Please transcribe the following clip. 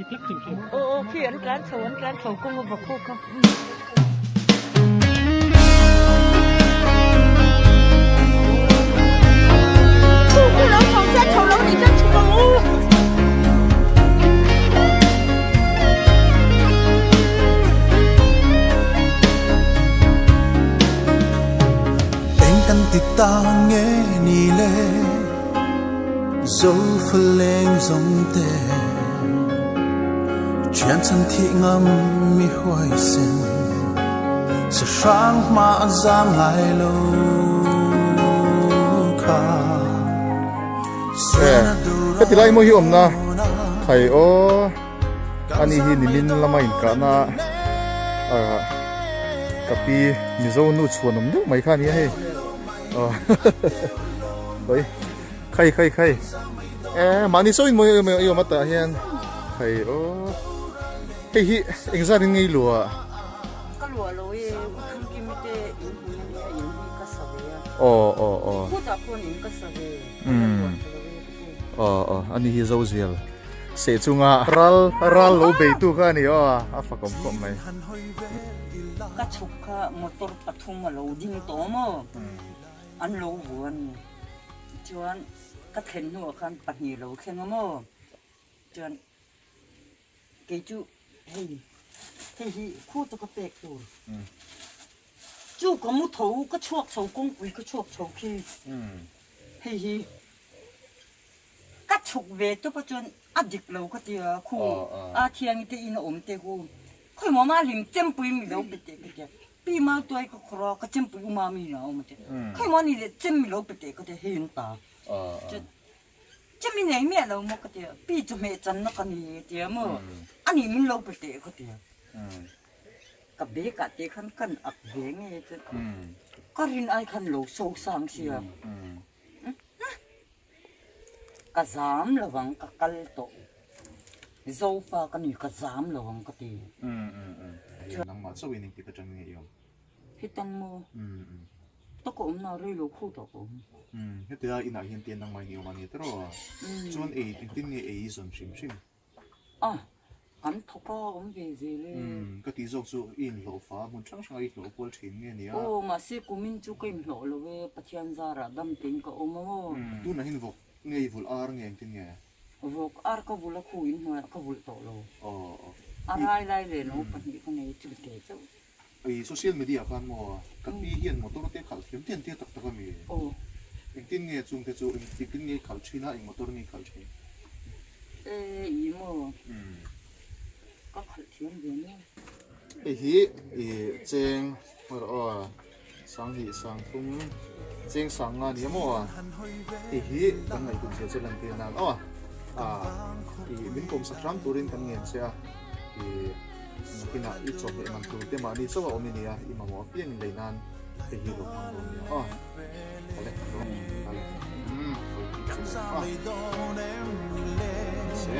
Aw aw khi an tlan chho an tlan chho kawng a va khawk a. Eng kan ti ta nge ni le Zofaleng zawng te Thian chhan thih ngam mi huaisen Sa hrang hma a zam ngai lo kha Heti lai maw hi awmna khai aw ani hi nimin lama inkahna ah ka pi Mizo nu chhuan awm deuh mai kha a ni a hei aw oi khai khai khai e mahni saw in mawi i awm a tah hian khai aw hei hi engzat in ngei luah. Ka luah lo e, u Thangkimi te in hmun a nia, in hi ka sa ve a. Aw aw aw. Khutah khuan in ka sa ve, ka la luah tha lo e ka pu. Aw aw, ani hi Zozial seh chunga ral ral lo beitu kha a ni aw, a fakawm khawp mai. Ka chhuk kha motor pathum a lo ding tawh maw, an lo vu a ni. Chuan ka thlen hnuah khan pahnih lo thleng a maw, chuan. Kei chu hei hei hi khu chu ka pek tur chu ka mu tho ka chhuak chho kawngpui ka chhuak chho khi hei hi ka chhuk ve tawp a chuan a dik lo ka tia khu a thiangi te in a awm te khu khawi maw mah hlim chempui mi lo pe teh ka tia pi mau tuai ka khawrh a ka chempui u mami na a awm a tia khawi maw ni leh chem mi lo pe teh ka tia hei an ta chuan Chumi nei miah lo maw ka ti a, pi chu hmeh channa ka ni a ti a maw, a nih min lo pe teh ka ti a, ka bag ah te khan kan ak ve nge chuan ka rin ai khan lo so sang sia, ka zam lo ang ka kal tawh, Zofa ka ni ka zam lo ang ka ti. Nangmah chauh in engtik atang nge i awm? Hitan maw? Ta ka awm na rei lo khu ta ka awm. Hetia inah hian tian nangmah in i awm a ni tawh a. Chuan ei engtin nge ei i zawn hrim hrim? A, kan thawk a awm ve zel e. Ka tih zawk chu i inhlawh fa hmun hrang hrang a i hlawh kual thin nge nia? Aw, mahse kumin chu ka inhlawh lo e, Pathian zarah dam tein ka awm a maw? Tunah hian vawk nge i vulh ar nge engtin nge? Vawk ar ka vulh a khu in hnuaiah ka vulh tawh lo. Aw. A rai lai leh lo pahnih ka nei chute chauh. I social media khan maw ka pi hian motor te khalh thiam tian tir tak tak a mi? Aw. Engtin nge chung te chu engtikin nge i khalh thin a, eng motor nge i khalh thin? E i maw ka khalh thiam ve nia. Hei hi i cheng hmar aw sanghnih sangthum cheng sang nga nia maw hei hi kan ngaihtuah zia che lan tir nan aw a i min kawmsak hram turin kan ngen che a i Nakinah i chawhmeh man tur te mahni chauh a awm i nia, i mamawh apiang in lei nan hei hi lo hmang dawn nia aw. Kale, kale. Umm, hawi tih che aw. Se.